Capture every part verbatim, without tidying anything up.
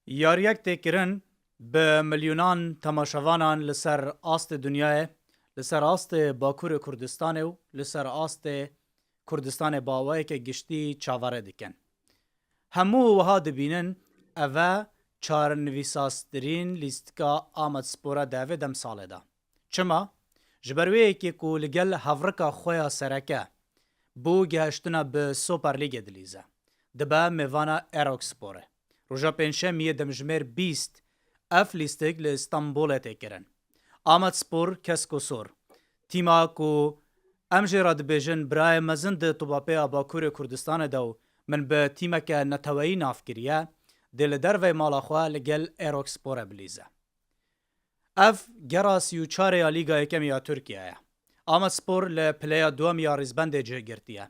Yariyek tê kirin bi milyonan temaşevanan li ser astê dinyayê, li ser astê Bakurê Kurdistanê û li ser astê Kurdistanê bi awayeke giştî çavare dikin. Hemû wiha dibînin, ev e çarnivîsaztirîn lîstika Amedspora di evê demsalê de. Çima? Ji ber wê yekê ku li gel hevrika xwe ya sereke bû gehiştina bi Super Lîgê dilîze, dibe mêvana Eroksporê. Roja Pêncşemiyê demjimêr bîst ev lîstik li Stenbolê tê kirin. Amedspor Keskosor, tîma ku em jê re dibêjin birayê mezin di tubapêya Bakurê Kurdistanê de û min bi tîmeke neteweyî nav kiriye, dê li dervey mala xwe li gel Eroksporê bilîze. Ev gera sî û çar ya Lîga Yekemê ya Tirkiyeyê ye. Amedspor li pileya duwem ya rîzbendê cih girtiye.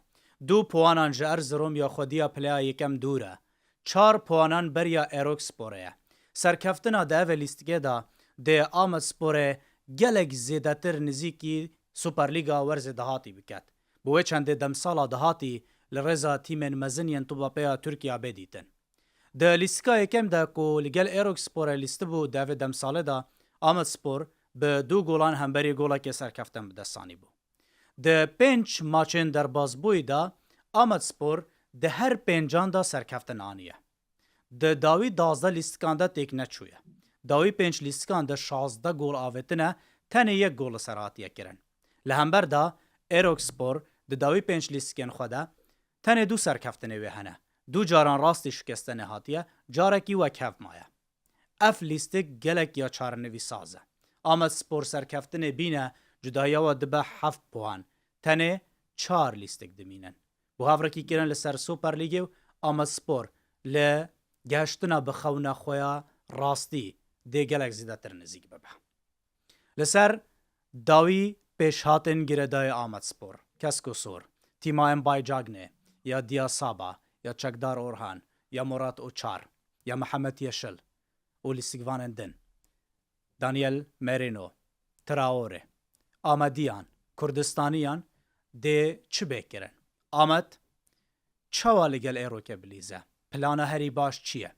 Du puanan ji Erzirom ya xwediya pileya yekem dûr e. Çar puanan beriya Eroksporê ye. Serkeftina di evê lîstikê de dê Amedsporê gelek zêdetir nizîkî Superlîga werzê dahatî biket. Bi wê çendê demsala dahatî li rêza tîmên mezin yên tubapêya Tirkiya bê dîtin. Di lîstika yekem de ku li gel Eroksporê lîstibû di evê demsalê de Amedspor bi du golan hemberî golekê serkeftin bi dest anîbû. Di pênc maçên derbazbûyî de Amedspor di her pêncan de serkeftin aniye. Di dawî duwazdeh lîstikan de têk neçûye. Dawî pênc lîstikan de şazdeh gol avêtine, tenê yek gol li ser hatiye kirin. Li hember de Erokspor di dawî pênc lîstikên xwe de tenê du serkeftinê wê hene. Du caran rastî şikeste nehatiye, carekî wekhev maye. Ev lîstik gelek ya çarenivîsaz e. Amedspor serkeftinê bîne, cudahiya we dibe heft puan. Tenê çar lîstik dimînin. Bi hevrekî kirin li ser Super Lîgê û Amedspor li gehiştina bi xewna xwe ya rastî dê gelek zêdetir nizîk bibe. Li ser dawî pêşhatin girêdayê Amedspor, Keskosor, tîma Embay-Cagney, ya Diyasaba, ya Çekdar Orhan, ya Murat Uçar, ya Mihemed Yeşil û lîstikvanên din, Daniel Merino, Traore, Amediyan, Kurdistaniyan dê çi bê kirin? Amed çawa li gel Êrokê bilîze? Plana herî baş çi ye?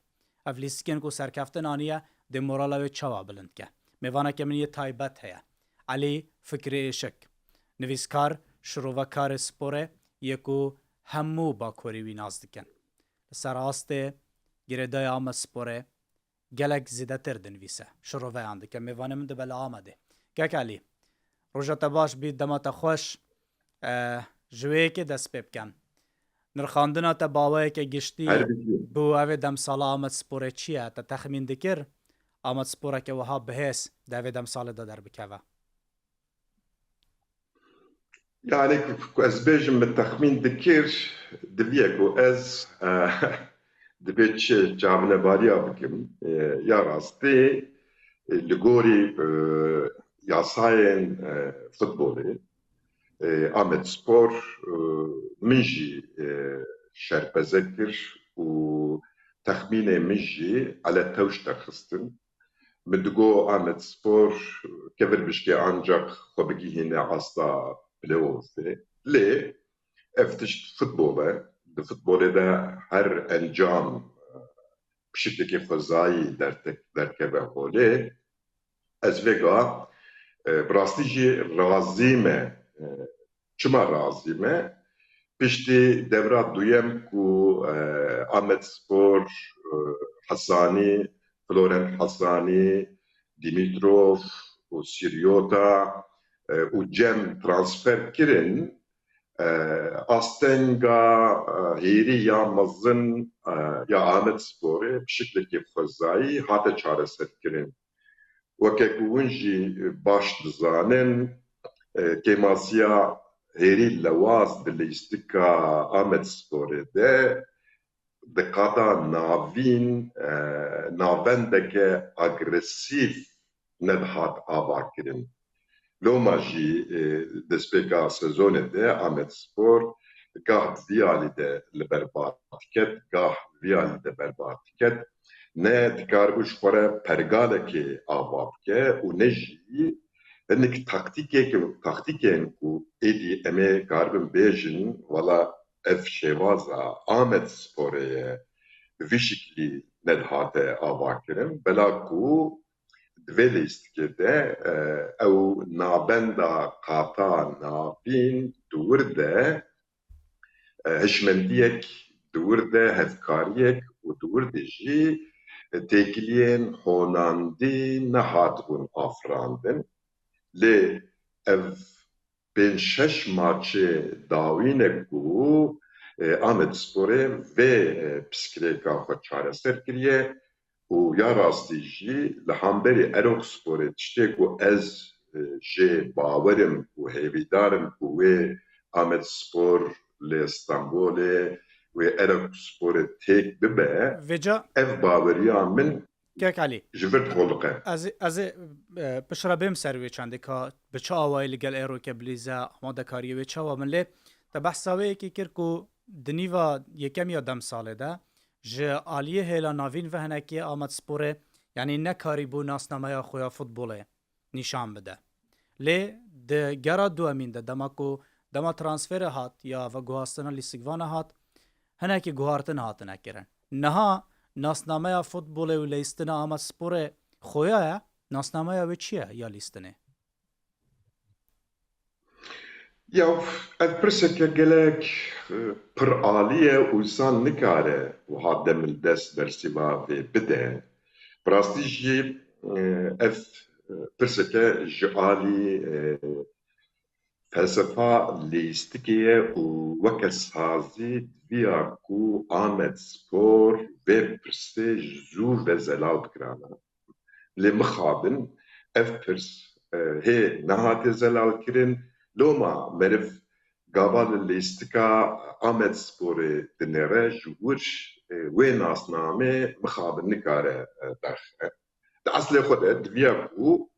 Ev lîstikên ku serkeftin aniye dê morala wê çawa bilind ke? Mêvaneke min yê taybet heye. Elî Fikrî Işik, nivîskar, şirovekarê sporê yê ku hemû Bakurî wî nas dikin. Li ser astê girêdayê Amedsporê gelek zêdetir dinivîse, şiroveyan dike. Mêvanê min dibe li Amedê. Kek Elî, roja te baş bî, dema te xweş. E, ji wê yekê dest pê bikem. Nirxandina te bi awayeke giştî Her bijî. Bo evê demsala Amedsporê çi ye? Te texmîn dikir Amedsporeke wiha bihêz di evê demsalê de derbikeve? Yani ku, ku ez bêjim min texmîn dikir, diviyê ku ez, e, divê çi çavinebariya bikim, e, ya rastî, e, li gorî, e, yasayên, e, futbolê, e, Amedspor, e, min jî, e, şerpeze kir û texmînê min jî ele tewş derxistin. Min digo Amedspor kevir bişkê ancak xwe bigihîne asta playoffê. Lê ev tişt futbol e. Di futbolê de her encam, e, bi şiklekî xwezayî derte-, derkeve holê. Ez vêga, e, bi rastî jî razî me, e, Çima razî me? Piştî devra duyem ku, e, Amedspor, e, Hesanî, Florent Hesanî, Dimitrov û Sîryota, e, û Cem transfer kirin, e, astenga, e, hêrî ya mezin, e, ya Amedsporê bi şiklekî xwezayî hate çareserkirin. Weke ku hûn jî baş dizanin, e, kêmasiya hêrî lewaz di lîstika Amedsporê de di qada navîn, e, navendeke agresîf nedihat avakirin. Loma jî, e, destpêka sezonê de Amedspor gah di vî alî de li berbat diket, gah di vî alî de berbat diket. Ne dikaribû ji xwe re pergalekê ava bike û ne jî hinek taktîkek-, taktîkên ku êdî em ê karibin bêjin, wela ev şêwaza Amedsporê ye, bi vî şiklî nedihate avakirin. Bela ku di vê lîstikê de, e, ew nabenda qata navîn di wir de, e, hişmendiyek di wir de, hevkariyek û di wir de jî, e, têkiliyên honandî nehatibûn afirandin. Lê ev pênc şeş maçê dawî ne ku, e, Amedsporê vê, e, pirsgirêka xwe çareser kiriye û ya rastî jî li hemberî Eroksporê tiştê ku ez, e, jê bawer im û hêvîdar im ku wê Amedspor li Stenbolê, wê Eroksporê têk bibe, Vêca ev baweriya min Kek Elî, ji vir diqoliqe. Ez, ez ê, e, piştre bêm ser wê çendê ka bi çi awayî li gel Êrokê bilîze, amadekariyê wê çawa bin. Lê te behsa wê yekê kir ku di nîva yekem ya demsalê de ji aliyê hêla navîn ve hinekî Amedsporê, yanî nekarîbû nasnameya xwe ya futbolê nîşan bide. Lê di gera duemîn de, dema ku dema transferê hat ya veguhastina lîstikvana hat, hinekî guhartin hatine kirin. Niha nasnameya futbolê û lîstina Amedsporê xoya ye, nasnameya wê çi ye ya lîstinê? Ya, ev pirseke gelek, e, piralî ye û însan nikare wiha demildest bersîva vê bide. Bi rastî jî, e, ev, e, pirseke ji alî, e, felsefa lîstikê ye û weke sazî diviya ku Amedspor vê pirsê ji zû ve zelal bikirana. Lê mixabin ev pirs, e, hê nehate zelalkirin. Loma meriv gava li lîstika Amedsporê dinêre ji wir, e, wê nasnamê mixabin nikare, e, derxe. Di eslê xwe de diviya ku,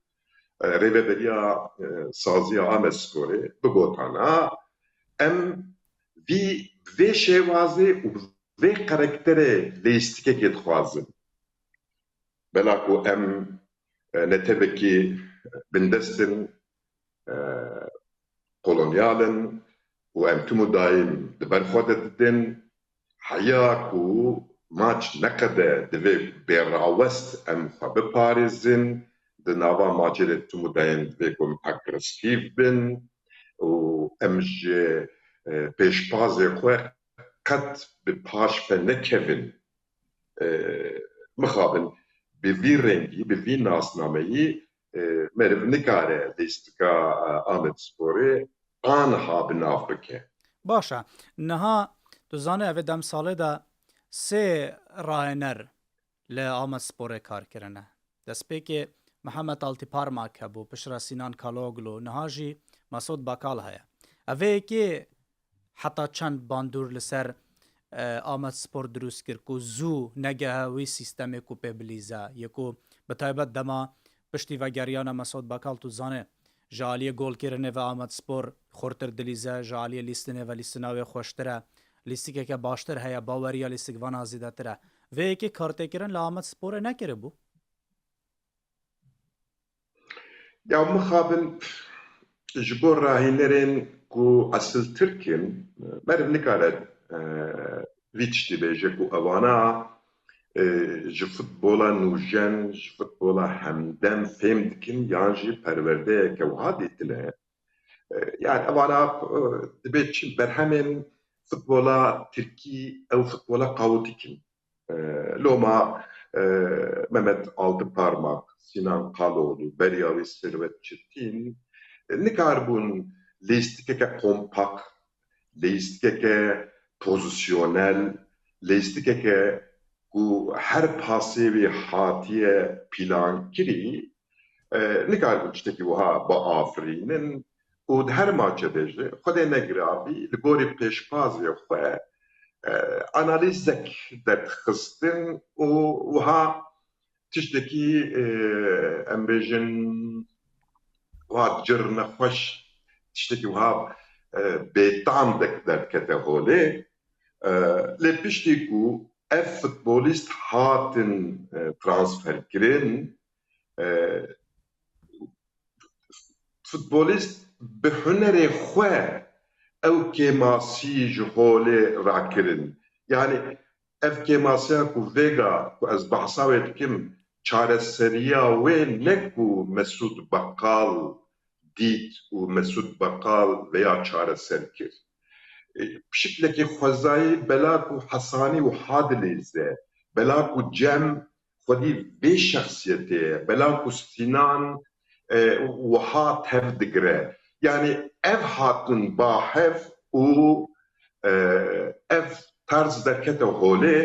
e, rêveberiya, e, saziya Amedsporê bigotana, em vî, vê şêwazê û vê karakterê lîstikekê dixwazin. Bela ku em, e, netewekî bindest in, e, kolonyal in û em tim û daîm di ber xwe de didin, heya ku maç neqede divê bêrawest em xwe biparêzin, di nava maçê de tim û daîm divê ku em agresîf bin û em ji, e, pêşbazê xwe qet bi paş ve nekevin. E, mixabin bi vî rengî, bi vî nasnameyî, e, meriv nikare lîstika, e, Amedsporê aniha bi nav bike. Baş e. Niha tu zanî, ev ê demsalê de sê rayener li Amedsporê kar kirine. Destpêkê Mihemed Altîparmak hebû, piştre Sînan Kaloglu, niha jî Mesûd Bakal heye. Ev ê yekê heta çend bandor li ser, e, Amedspor dirûst kir ku zû negehe wî sîstemê ku pê bilîze, yê ku bi taybet dema piştî vegeriyana Mesûd Bakal, tu zanê, ji aliyê golkirinê ve Amedspor xurtir dilîze, ji aliyê lîstinê ve lîstina wê xweştir e, lîstikeke baştir heye, baweriya lîstikvana zêdetir e. Vê yekê kartêkirin li Amedsporê nekiribû? Ya mixabin ji bo rahînerên ku esil Tirk in, meriv nikare, e, vî tiştî bêje ku ewana, e, ji futbola nûjen, ji futbola hemdem fêm dikin yan jî perwerdeyeke wiha dîtine. E, yani ewana, e, dibê çi berhemên futbola Tirkî ew futbola kaotîk in. E, loma, e, Mehmet Altıparmak, Sinan Kaloğlu, beriya wî Serwet Çetin, e, nikaribûn lîstikeke kompakt, lîstikeke pozisyonel, lîstikeke ku her pasê wî hatiye pîlankirî, e, nikaribûn tiştekî wiha biafirînin û di her maçê de jî Xwedê negirabî li gorî pêşbazê xwe, e, analîzek derdixistin û wiha tiştekî, e, em bêjin, wiha cir nexweş, tiştekî wiha, e, bêtam dek-, derdikete holê. E, lê piştî ku ev futbolîst hatin, e, transferkirin, e, futbolîst bi hunerê xwe ew kêmasî ji holê rakirin. Yani Ev kêmasiya ku vêga ku ez behsa wê dikim, çareseriya wê ne ku Mesûd Bekal dît û Mesûd Bekal vêya çareser kir. E, pişiklekî xwezayî bela ku Hesanî wiha dilîze, bela ku Cem xwedî vê şexsiyetê ye, bela ku Sînan, e, wiha tev digire. Yanî ev hatin ba hev û, e, ev tarz derkete holê,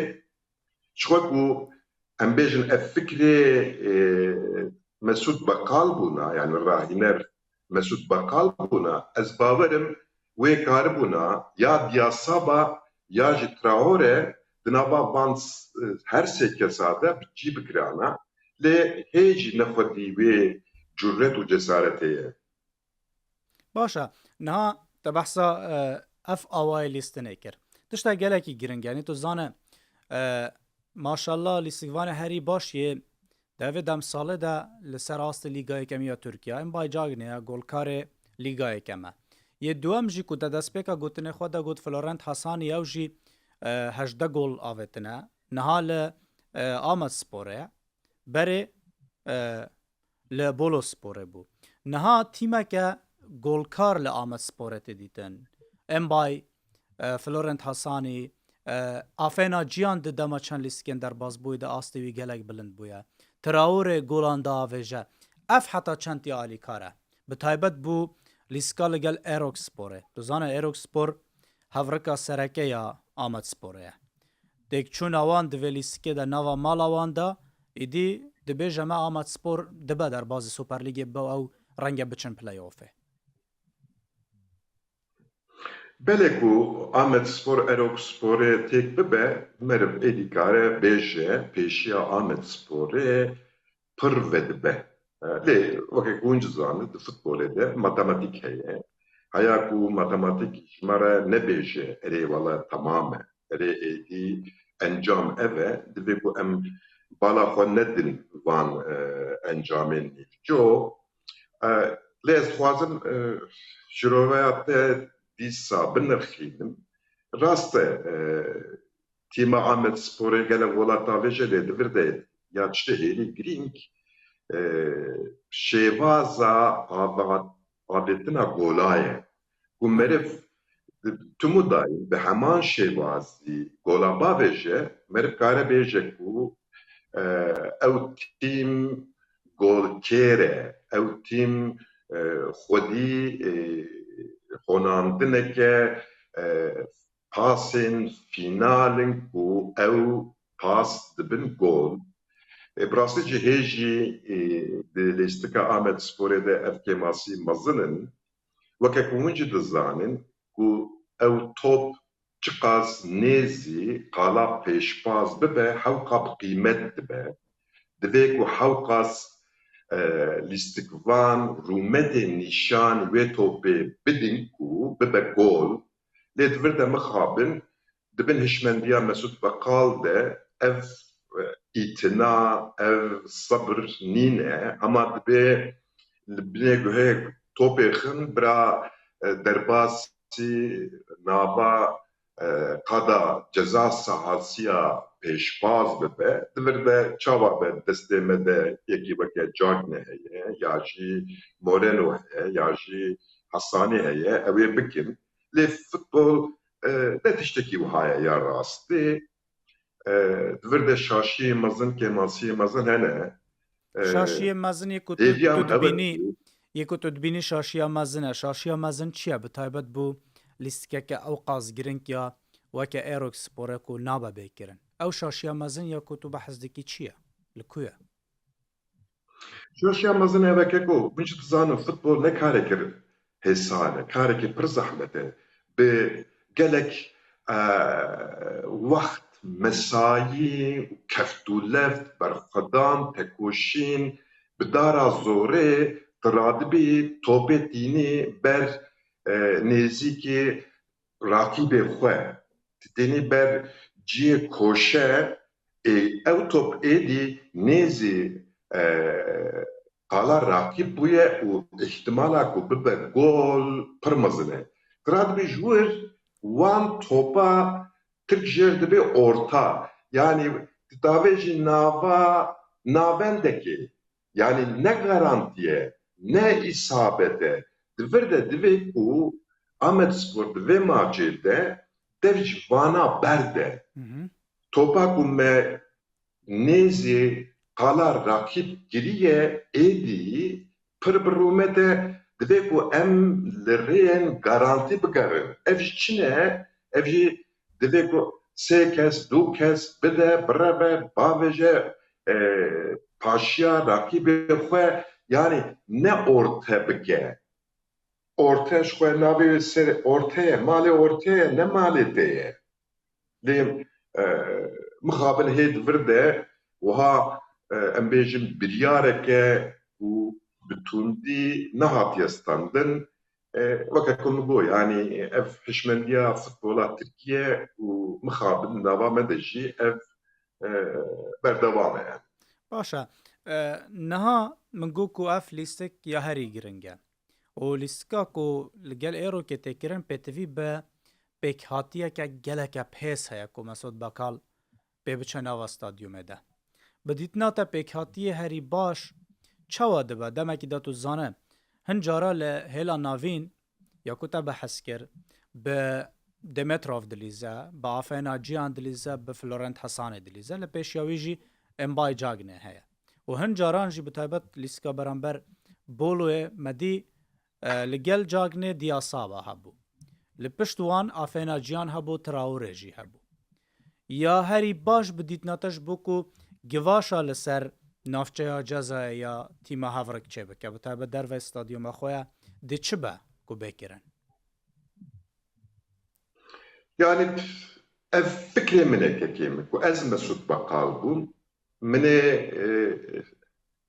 ji xwe ku em bêjin ev fikrê, e, Mesûd Bekal bûna, yanî rahîner Mesûd Bekal bûna, ez bawerim wê karibûna ya Diyasaba ya jî Traore di nava van s-, her sê kesa de bi cî bikirana, lê hê jî ne xwedî wê curet û cesaretê ye. Baş e, niha te behsa, e, ev awayê lîstinê kir. Tişta gelekî giring e, yanî tu zane, e, maşallah lîstikvanê herî baş yê di vê demsalê de li ser astê Lîga Yekemî ya Tirkiye, em bay Cagney ye, golkarê Lîga Yekem e. Yê duwem jî ku te destpêka gotinê xwe de got Florent Hasanî ew jî, e, hejdeh gol avêtine. Niha li, e, Amedsporê ye. Berê, e, li Bolusporê bû. Niha tîmeke golkar li Amedsporê tê dîtin. Em bay, e, Florent Hasanî, e, Afena Ciyan di dema çend lîstikên derbazbûyî de astê wî gelek bilind bûye. Traore golan diavêje. Ev heta çend tê alîkar e? Bi taybet bû lîstika li gel Eroksporê. Tu zane Erokspor hevrika sereke ya Amedsporê ye. Têkçûna wan di vê lîstikê de nava mala wan de, êdî dibêje me Amedspor dibe derbazî Super Lîgê bibe û ew renge biçin play-offê. Belê ku Amedspor Eroksporê têk bibe, meriv êdî kare bêje pêşiya Amedsporê pir vedibe. E, lê weke ku hûn jî zanin, di futbolê de matematîk heye. Heya ku matematîk ji me re nebêje, erê wele temam e, erê êdî encam ev e, divê ku em bala xwe nedin van, e, encamên nîvco. E, lê ez dixwazim, e, şiroveya te dîsa binirxînim. Rast e, e, tîma Amedsporê gelek welat avêje lê di vir de ya tiştê hêrî girîng, e, şêvaza ava-, avêtina gola ye. Ku meriv di tim û dayîn bi heman şêwazî gola bavêje, meriv kare bêje ku, e, ew tîm golkêr e, ew tîm, e, xwedî, e, honandineke, e, pasên fînal in ku ew pas dibin gol. E, bi rastî jî hê jî, e, di lîstika Amedsporê de ev kêmasî mezin in. Weke ku hûn jî dizanin ku ew top çiqas nêzî qala pêşbaz bibe, hewqa bi qîmet dibe. Divê ku hewqas, e, lîstikvan rûmetê nîşan wê topê bidin ku bibe gol. Lê di vir de mixabin, di bin hişmendiya Mesûd Bekal de ev, e, îtina, ev sebir nîne, hema dibê li binê guhê topê xin bira, e, derbasî nava, e, qada ceza sahasî ya pêşbaz bibe. Di vir de çawa be destê me de yekî weke Cagney heye, ya jî Moreno heye, ya jî Hasanî heye, ew ê bikin. Lê futbol, e, ne tiştekî wiha ye ya rastî. E, di vir de şaşiyê mezin, kêmasiyê mezin hene. E, Şaşiyê mezin yê ku tu, hêviya tu min ew e dibînî, ku yê ku tu dibînî şaşiya mezin e. Şaşiya mezin çi ye? Bi taybet bû lîstikeke ewqas giring ya weke Eroksporê ku nabe bêkirin. Ew şaşiya mezin ya ku tu behs dikî çi ye? Li ku ye? Şaşiya mezin ev e ku hûn jî dizanin futbol ne karekî hêsan e, karekî pir zehmet e. Bi gelek, e, wext, mesayî, keft û left, berxwedan, tekoşîn, bi dara zorê tu radibî topê tînî ber, e, nêzîkî raqîbê xwe, tu tênî ber cihê koşe, ê, ew top êdî nêzî, e, qala raqîb bûye û îhtimala ku bibe gol pir mezin e. Tu radibî ji wir wan topa Tirk jêr dibe orta. Yanî tu davêjî nava navendekê. Yanî ne garantiye, ne îsabet e. Di vir de divê ku Amedspor di vê maçê de dev ji vana berde. Hı hı. Topa ku me nêzî qala rakîb kiriye, êdî pir bi rûmet e, divê ku em li rêyên garantî bigerin. Ev jî çi ne? Ev jî divê ku sê kes, du kes bide, bireve, bavêje, e, paşiya rakîbê xwe, yanî ne orte bike. Orte ji xwe navê wê ser orte ye, malê orte ye, ne malê te ye. Lê, e, mixabin hê di vir de wiha, e, em bêjin biryareke ku bi tundî nehatiye standin. E, weke ku min got, yanî ev hişmendiya futbola Tirkiye û mixabin nava me de jî ev, e, berdewam e. Baş e. E, niha min got ku ev lîstik ya herî giring e. Û lîstika ku li gel Êrokê tê kirin, pêtivî bi pêkhatiyeke geleke pêz heye ku Mesut Bakal pê biçe nava stadyumê de. Bi dîtina te pêkhatiyê herî baş çawa dibe? Demekî de tu zane, hin cara li hêla navîn ya ku te behs kir, bi Dimitrov dilîze, bi Afena Cihan dilîze, bi Florent Hesanê dilîze, li pêşiya wî jî Embay Cagney heye. Û hin caran jî bi taybet lîstika beramber Boloyê me dî, e, li gel Cagney Diyasaba hebû. Li pişt wan Afena Cihan hebû, Traore jî hebû. Ya herî baş bi dîtina te ji bo ku givaşa li ser navçeya Cezayê ya tîma Hevrik çêbike, bi taybet dervey stadyuma xwe ya, dê çi be ku bê kirin? Yanî ev fikrê min e kekê min, ku ez Mesut Bakal bûm, min ê, e,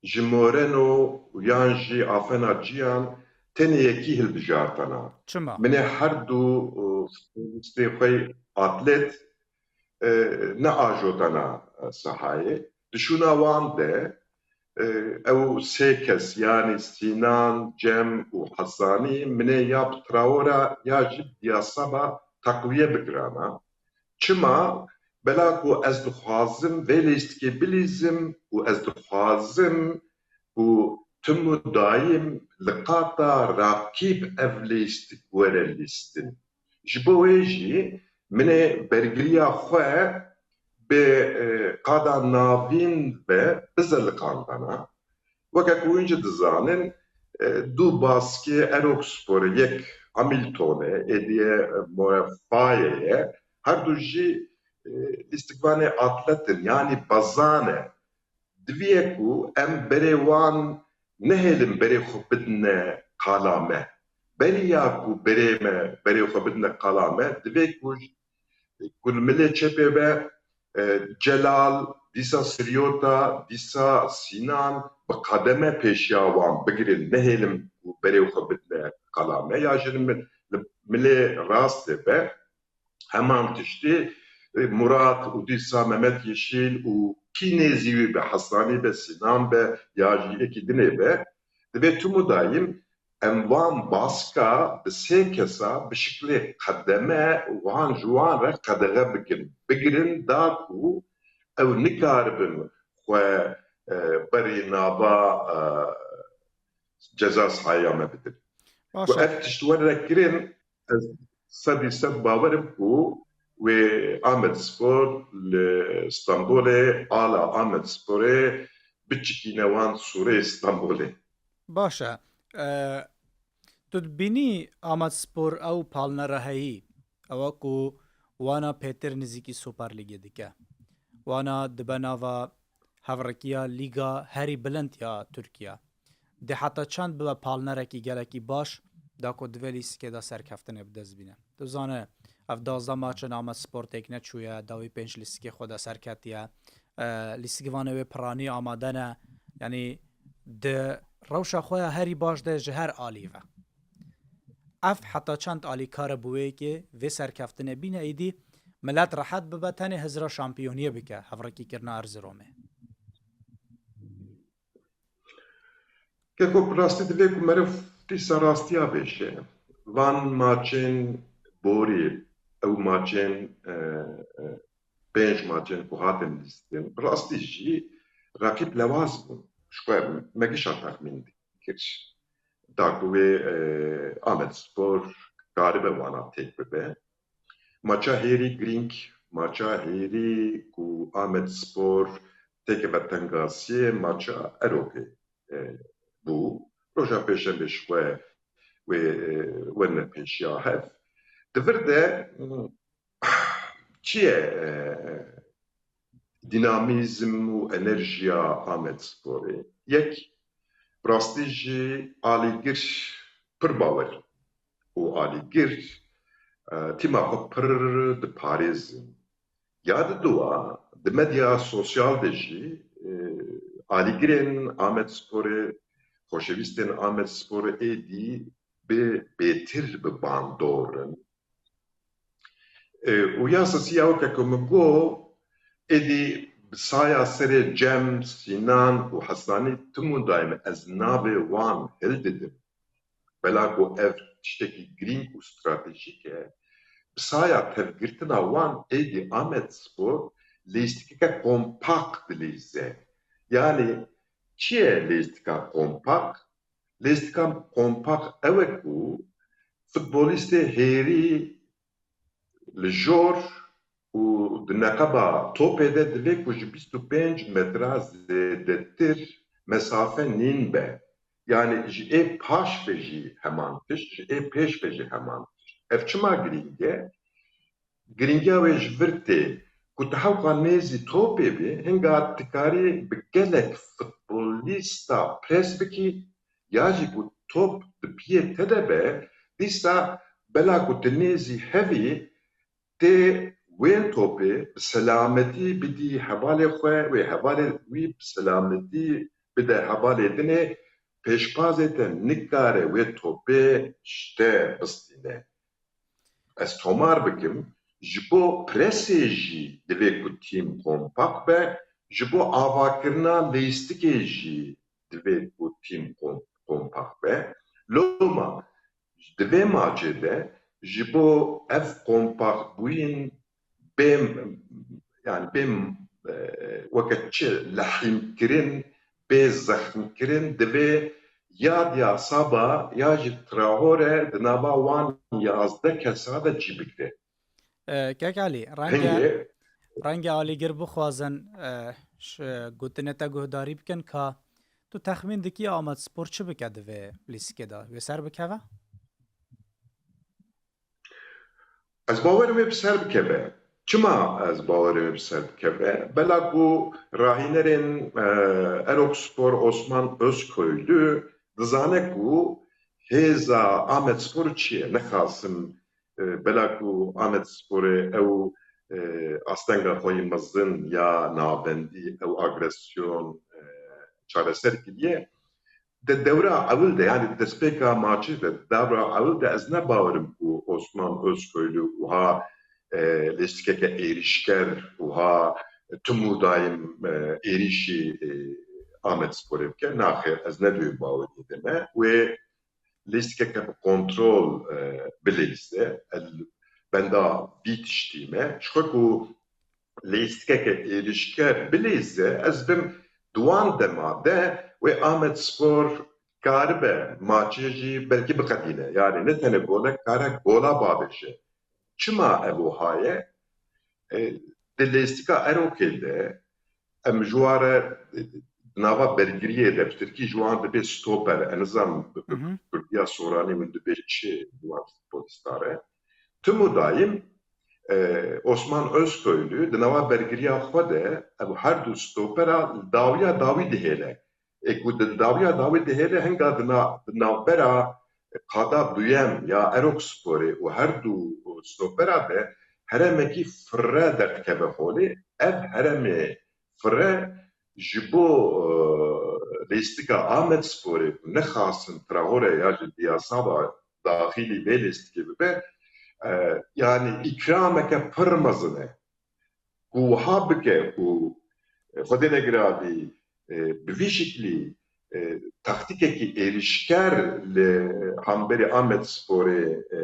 ji Moreno yan jî Afena Cihan tenê yekî hilbijartana. Çima? Min ê her du, e, futbolistê xwe atlet, e, neajotana, e, sahayê. Di şûna wan de, e, ew sê kes, yanî Sînan, Cem û Hesanî, min ê ya bi Traora ya jî bi Diyasaba teqwiye bikirana. Çima? Bela ku ez dixwazim vê lîstikê bilîzim û ez dixwazim ku tim û dayim li qata rakîb ev lîstik were lîstin. Ji bo wê jî min ê bergiriya xwe bi, e, qada navîn ve bizeliqandana. Weke ku hûn jî dizanin, e, du baskê Eroksporê, yek Hamiltonê, êdî ye, e, Moefayê ye. Her du jî, e, lîstikvanê atlet in, yanî bezan e. Divê ku em berê wan nehêlin berê xwe bidine qala me. Beriya ku berê me, berê xwe bidine qala me, divê ku, ku li milê çepê be, e, Celal, dîsa Siryota, dîsa Sînan bi qedeme pêşiya wan bigirin, nehêlin ku berê xwe bidine qala me. Ya jî li mi-, li milê rastê be, heman tiştê, e, Murat û dîsa Mehmet Yeşil û kî nêzî wî be, Hesanî be, Sînan be, ya jî yekî dinê be, divê tim û dayim em wan baska bi sê kesa bi şiklê qedeme wan ji wan re qedexe bikin, bigirin, da ku ew nikaribin xwe, e, berî nava, e, ceza sahaya me bidin. Baş e. Ku ev tişt were kirin, ez sedî sed bawer im ku wê Amedspor li Stenbolê, ala Amedsporê biçikîne wan sûrê Stenbolê. Baş e. E, tu dibînî Amedspor ew palnera heyî, ew e ku wana pêtir nizîkî Super Lîgê dike. Wana dibe nava hevrekiya lîga herî bilind ya Tirkiye. Dê heta çend bibe palnerekî gelekî baş, da ku di vê lîstikê de serkeftinê bi dest bîne? Tu zane, ev duwazdeh maçin Amedspor têk neçûye, dawî pênc lîstikê xwe de serketiye. E, lîstikvanê wê piranî amade ne. Yanî di rewşa xwe ya herî baş de ji her alî ve. Ev heta çend alîkar e bi wê yekê vê serkeftinê bîne, êdî milet rehet bibe, tenê hizra şampiyoniyê bike, hevrekîkirina Erziromê? Keko, bi rastî divê ku meriv dîsa rastiya bêje. Van maçên borî, ew maçên, e, pênc maçên ku hatin lîstin, bi rastî jî reqîb lewaz bûn. Ji xwe me gişa texmîn dikir. Da ku wê, e, Amedspor karibe wana têk bibe. Maça hêrî girîng, maça hêrî ku Amedspor têkeve tengasiyê, maça Erokê, e, bû. Roja Pêşemê ji xwe wê, e, werine pêşiya hev. Di vir de, çi ye, e, dînamîzm û enerjiya Amedsporê? Yek, bi rastî jî alîgir pir bawer û alîgir, e, tîma xwe pir diparêzin. Ya di dua, di medya sosyal de jî, e, alîgirên Amedsporê, xoşewîstên Amedsporê êdî bi bêtir bi bandor in. E, û ya sisiya weke ku min got, êdî bi saya serê Cem, Sînan û Hesanî tim û daîm ez navê wan hildidim. Bela ku ev tiştekî girîng û stratejîk e, bi saya tevgirtina wan êdî Amedspor lêstikeke kompakt dileyze. Yanî çi ye lêstika kompakt? Lêstika kompakt ew e ku futbolîstê hêrî li jor û di neqeba topê de divê ku ji bîst û pênc metra zêdetir mesafe nîn be. Yanî ji ê paş ve jî heman tişt, ji ê pêş ve jî heman tişt. Ev çima girîng e? Girîngiya wê ji vir tê ku tu hewqa nêzî topê bî, hinga dikarî bi gelek futbolîsta pres bikî, ya jî ku top di piyê te de be, dîsa bela ku tu nêzî hevî, tê wê topê bi selametî bidî hevalê xwe, wê hevalê wî bi selametî bide hevalê dinê, pêşbazê te nikare wê topê ji te bistîne. Ez tomar bikim, ji bo presê jî divê ku tîm kompakt be, ji bo avakirina lêstikê jî divê ku tîm kom-, kompakt be. Loma di vê maçê de ji bo ev kompaktbûyîn bê, yani bê, e, weke çi lehîmkirin, bê zexmkirin, divê ya Diyasaba ya jî Traore di nava wan yazdeh kesa de cî bigire. E, Kek Elî, renge, Hingê renge alîgir bixwazin, e, ş-, gotinê te guhdarî bikin ka tu texmîn dikî Amedspor çi bike di vê lîstikê de? Wê ser bikeve? Ez bawerim wê bi ser bikeve. Çima ez bawerim wê bi ser bikeve? Bela ku rahînerên, e, Erokspor Osman Özköylü dizane ku hêza Amedspor çi ye? Nexasim, e, bela ku Amedsporê ew, e, astenga xwe yî mezin ya navendî, ew agresyon, e, çareser kiriye. Di dewra ewil de, yani destpêka maçê de, dewra ewil de ez ne bawerim ku Osman Özköylü wiha, e, lêstikeke êrîşker, wiha tim û daîm, e, êrîşî, e, Amedsporê bike. Naxêr, ez ne di wê baweriyê de me. Wê lêstikeke bi kontrol, e, bileyze. El benda vî tiştî me. Ji xwe ku lêstikeke êrîşker bileyze, ez bim di wan dema de wê Amedspor karibe maçê jî belkî biqedîne. Yani ne tenê golek, kare gola bavêje. Çima ev wiha ye? E, di lêstika Erokê de em ji wan re, e, di nava bergiriyê de bi tirkî ji wan dibê stoper, ez nizanim bi, bi Hı hı. kurdiya soranî min dibê çi di wan futbolîsta re. Tim û dayim, e, Osman Özköylü di nava bergiriya xwe de ev her du stopera li dawiya dawî dihêle. Ê ku di dawiya dawî dihêle hinga di na-, di navbera qada duyem ya Eroksporê û her du stopera de heremekî firre derdikeve holê. Ev heremê firre ji bo, e, lîstika Amedsporê ku nexasin Traore ya jî Diyasaba daxilî vê lîstikê bibe, e, yanî îkrameke pir mezin e. Ku wiha bike ku, e, Xwedê negiravî, e, bi vî şiklî, e, taktîkekî êrîşker li hemberî Amedsporê, e,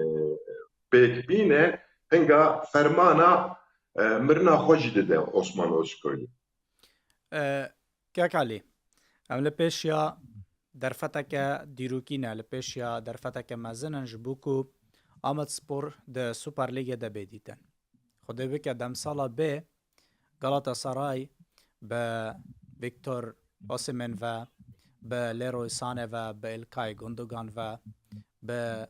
pêk bîne, hinga fermana e, mirina xwe jî dide Osman Ozkoylu. E, Kek Alî, em li pêşiya derfeteke dîrokî ne, li pêşiya derfeteke mezin in ji bo ku Amedspor di Super Lîgê de bê dîtin. Xwedê bike demsala bê Galatasaray bi Victor Osimhen ve, bi Leroy Sané ve, bi Ilkay Gundogan ve, bi,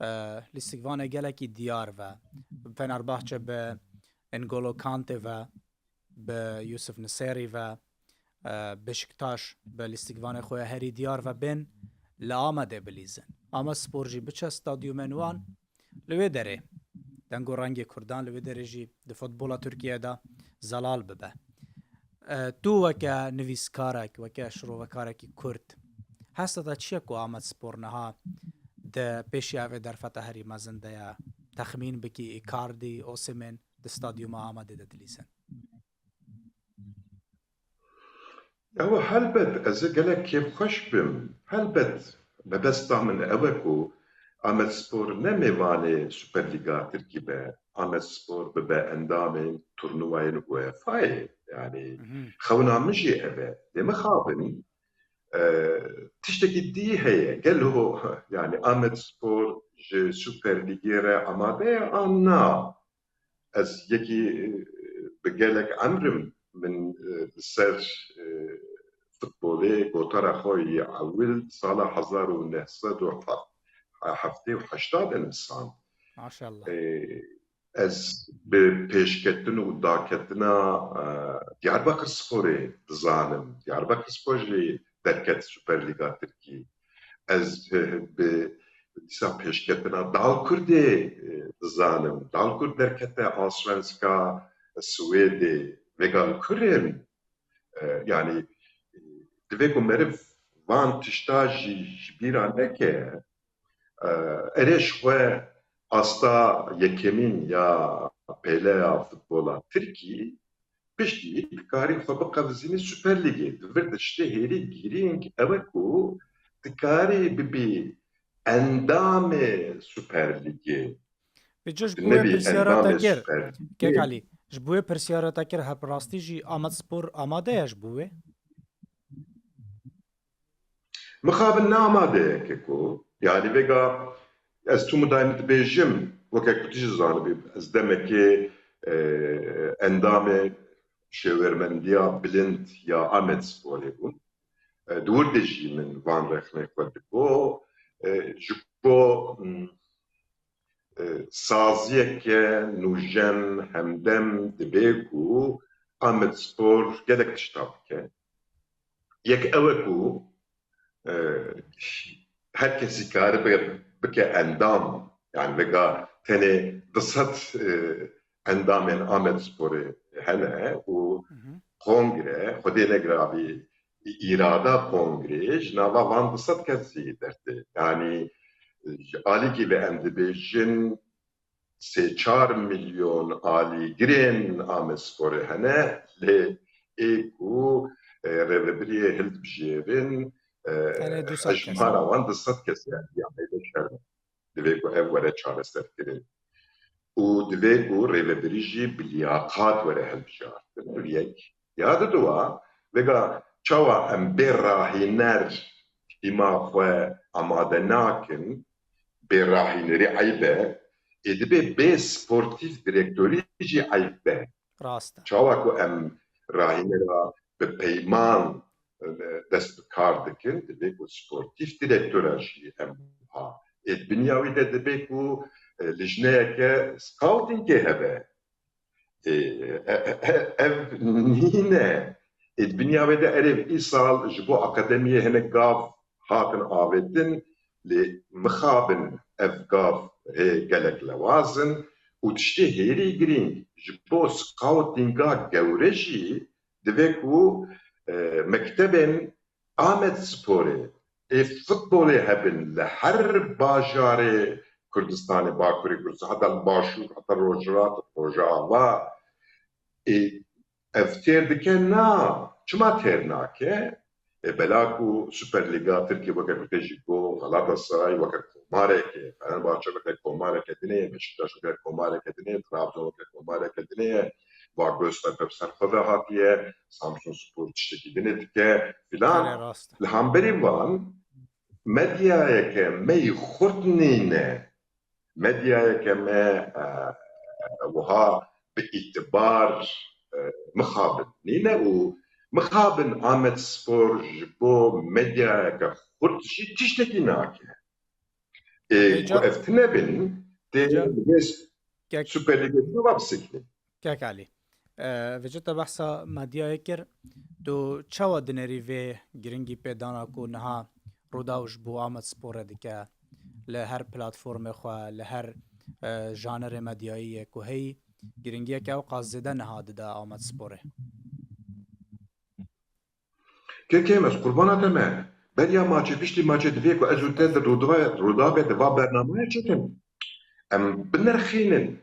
e, lîstikvanê gelekî diyar ve, Fenerbahçe bi N'Golo Kante ve, bi Yusuf Nusêrî ve, e, Beşiktaş bi lîstikvanê xwe ya herî diyar ve bên li Amedê bilîzin. Amedspor jî biçe stadyumên wan, li wê derê deng û rengê Kurdan, li wê derê jî di futbola Tirkiyeyê de zelal bibe. E, tu weke nivîskarek, weke şirovekarekî Kurd, hesta te çi ye ku Amedspor niha di pêşiya vê derfeta herî mezin de ye? Texmîn bikî Icardi, Osimhen di stadyuma Amedê de dilîzin? Ew helbet ez ê gelek kêfxweş bim. Helbet mebesta min ew e ku Amedspor ne mêvanê Superlîga Tirkî be. Amedspor bibe endamên turnuvayên UEFA'yê. Yani xewna min jî ev e. Lê mixabin, e, tiştekî dî heye. Gelo yani Amedspor ji Superlîgê re amade ye an na? Ez yekî, e, bi gelek emrim min, e, li ser, e, futbolê gotara xwe yê ewil sala hezar û neh sed û heftê û heşt de nivîsand. Maşallah. E, ez bi pêşketin û daketina, e, Diyarbakir Sporê dizanim. Diyarbakir Spor jî derket Superlîga Tirkî. Ez, e, bi dîsa pêşketina Dalkurdê, e, dizanim. Dalkurd derkete Allsvenskan Swêdê. Vêga li kurê min. E, yani, e, divê ku meriv van tişta jî ji bîra neke. E, erê ji xwe asta yekemîn ya pêleya futbola Tirkî, piştî dikarî xwe biqevizînî Super Lîgê. Di vir de tiştê hêrî girîng ew e ku dikarî bibî endamê Super Lîgê. Vêca ji bo wê pirsyara te kir, Kek Alî, ji bo wê pirsyara te kir, heb rastî jî Amedspor amade ye ji bo wê? Mixabin ne amadeyeke ku, yani vêga ez tu daîm dibêjim, weke ku tu jî zanibî, ez demekê, e, endamê Şêwermendiya Bilind ya Amedsporê bûm. E, di wir de jî min van rexnê xwe digot. E, ji bo, mm, e, saziyeke nûjen, hemdem dibe ku Amedspor gelek tişta bike. Yek ew e ku, e, her kesî karibe bike endam, yani vêga tenê du sed, e, endamên Amedsporê hene û kongre, Xwedê negirabî, îrada kongrê ji nava van du sed kesî dertê. Yani, e, ji alîkî ve em dibêjin sê çar milyon alîgirên Amedsporê hene, lê ê ku, e, rêvebiriyê hildibijêrin, e, hejmara wan du sed kes e, yani, ya heyde şer e. Divê ku ev were çareserkirin. Û divê ku rêvebirî jî bi liyaqat were hilbijartin. Ev yek. Ya diduwa, vêga çawa em bê rahîner hîma xwe amade nakin, bê rahînerî eyb e, ê dibê bê sportîf direktorî jî eyb be. Rast e. Çawa ku em rahînera bi peyman, e, dest bi kar dikin, divê ku sportîf direktora jî em ha. Ê di binya wî de dibê ku, e, lijneyeke scoutingê hebe. Ê, e, e, e, ev nîne. Ê di binya wê de erê îsal ji bo akademiyê hinek gav hatin avêtin, lê mixabin ev gav hê gelek lewaz in û tiştê hêrî girîng ji bo scoutinga gewre jî divê ku, e, mektebên Amedsporê, ê futbolê hebin li her bajarê Kurdistanê, Bakurê Kurdistan, heta li Başûr, heta Rojhilat, Rojava, ê, ev têr dike? Na. Çima têr nake? E, bela ku Süper Lîga Tirkiyê weke ku tê jî ku Galatasaray weke komareke, Fenerbahçe weke komareke dinê, Beşiktaş weke komareke dinê, Trabzon weke komareke dinê, va Göztepe bi ser xwe ve hatiye, Samsun Spor tiştekî dinê dike filan. Erê, rast e. Li hemberî van medyayeke me yî xurt nîne. Medyayeke me, e, wiha bi îtibar, e, mixabin nîne û mixabin Amed Spor ji bo medyayeke xurt jî tiştekî nake. Ê, Vêca- ku ev tine bin, tê Vêca- bi vê Kek- Süper Lîgê çawa bisekinin? Kek Elî, e, vêca te behsa medyayê kir, tu çawa dinêrî vê giringî pêdana ku niha Rûdaw ji bo Amed Sporê dike, li her platformê xwe, li her, e, janerê medyayî yê ku heyî, giringiyeke ew qas zêde niha dide Amed Sporê? Kekê me, ez qurbana te me. Beriya maçê, piştî maçê divê ku ez û te di Rûdawê, Rûdawê di va bernameyê çêkin. Em binirxînin.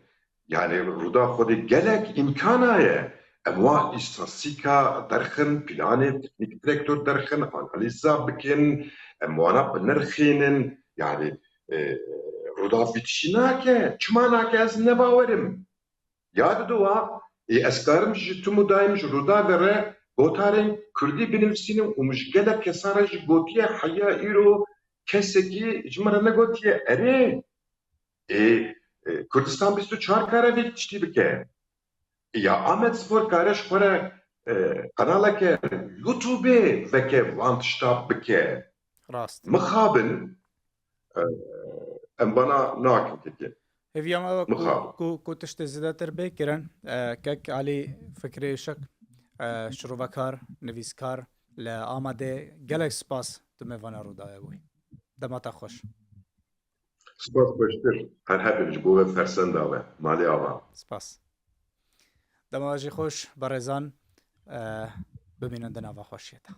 Yani Rûdaw xwedî gelek îmkana ye. Em wan îstatîstîka derxin, planê teknîk direktor derxin, analîza bikin. Em wana binirxînin. Yani, e, Rûdaw vî tiştî nake. Çima nake ez ne bawerim. Ya didowa, ê, ez karim ji tim û dayim ji Rûdawê re gotarên kurdî binivîsînim û min ji gelek kesan re jî gotiye, heya îro kesekî ji min re negotiye. Erê, ê, e, Kurdistan bîst û çar kare vê tiştî bike. Ya Amed Spor kare ji xwe re, e, kanaleke YouTubeê veke van tişta bike. Rast. Mixabin, e, em bana nakin kekê. Hêviya me ew e ku, Mixabin. ku, ku tiştê zêdetir bê kirin, e, kek Alî Fikrê Işik, e, şirovekar, nivîskar li Amedê, gelek spas tu mêvana Rûdawê bûyî. Dema te xweş. Spas xweştir. Her hebin ji bo ve fersenda ve. Malê ava. Spas. Dema jî xweş, berêzan, e, bimînin di nava xweşiyê de.